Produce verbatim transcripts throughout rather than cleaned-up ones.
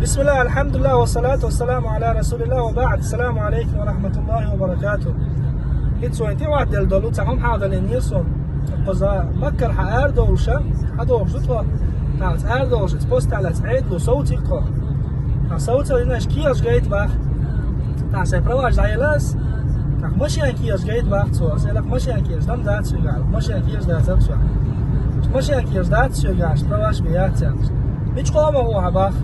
بسم الله، الحمد لله، والصلاة والسلام على رسول الله، وبعد. السلام عليكم ورحمة الله وبركاته. ХӀинца вайн тӀехьа делла долу цхьа хӀума хьадалийна суна. Кхуза Маккара хьа арадовлуша, хьадохуш ду тхо. Тхьаца арадовлуш, посталаца Ӏедало совцийра тхо. Тхьа совцийра, иначе кехаш гайта баха. Тхьа сайн праваш дӀаелла ас. Тхьа машен кехаш гайта баха цо. Ас элира, машен кехаш дам дац соьга, машен кехаш дац соьга. Машен кехаш дац соьга, праваш бен яц аьлла. Мича къомах ву хьо баха?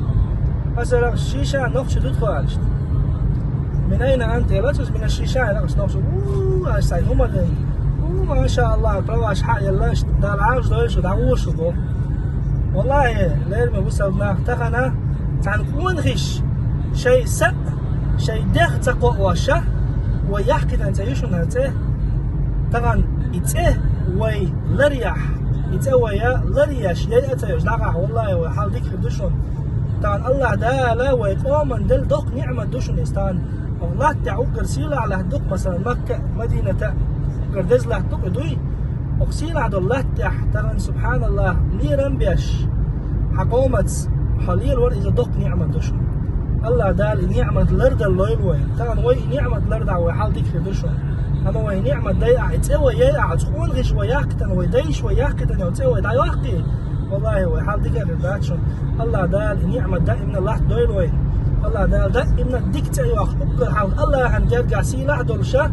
Ас элира, шийша нохчий ду тхо аьлла. Мин айна анта элира цо, мин аш шийша элира нохчий. У, аш сайн хӀума ден. У, машааллахӀ, праваш хьаелла, Дала Ӏалаш дойла шу, дӀагӀо шу боху. ВаллахӀи, лераме бусалба нах, тахана цхьана къонахаша шайн са, шайн дегӀ ца кхоош, вай яхкийтина цӀе ю шуна цӀе. Тахана и цӀе вай ларъеш, и цӀе вай ларъеш, яйа ца йош дӀагӀахь, валлахӀи, вай хьал дика хир ду шуна. Тахана АллахӀ Дала вай къоман делла доккха ниӀмат ду шуна иза тахана. Оха латта тӀехь уггар сийлахь латта ду-кх, масалан, Макка а, Мадинат а, уггар деза латта ду-кх и дуй. Оха сийлахь долу латта тӀехь тахана, субхьаналлахӀ, лерам беш, хьан къомаца хьо лелавар иза доккха ниӀмат ду шуна. АллахӀ Дала и ниӀмат лардала лойла вай. Тахана вай и ниӀмат лардахь, вай хьал дика хир ду шуна. Амма вай и ниӀмат дайахь, и цӀе вай яйахь, оцу къонахаша вай яхкийтина, вай дайша вай яхкийтина, и цӀе вай дӀайоккхий, валлахӀи, вай хьал дика хир дац шуна. АллахӀ Дала и ниӀмат даимна латта дойла вайна. АллахӀ Дала даимна дика цӀе йоккхуш, уггар хьалха АллахӀан гергахь сийлахь долуша,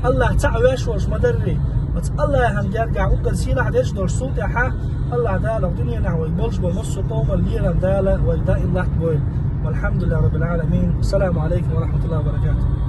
АллахӀ цхьаъ веш волуш ма-дарра, оцу АллахӀан гергахь уггар сийлахь дерш долуш цул тӀаьхьа, АллахӀ Дала оха дуьненахь вай болуш болу массо а къоман лерам Дала вай даим латта бойла. ВалхьамдулиллахӀи раббил Ӏаламин. Ассаламу Ӏалайкум ва рахьматуллахӀи ва баракатухӀ.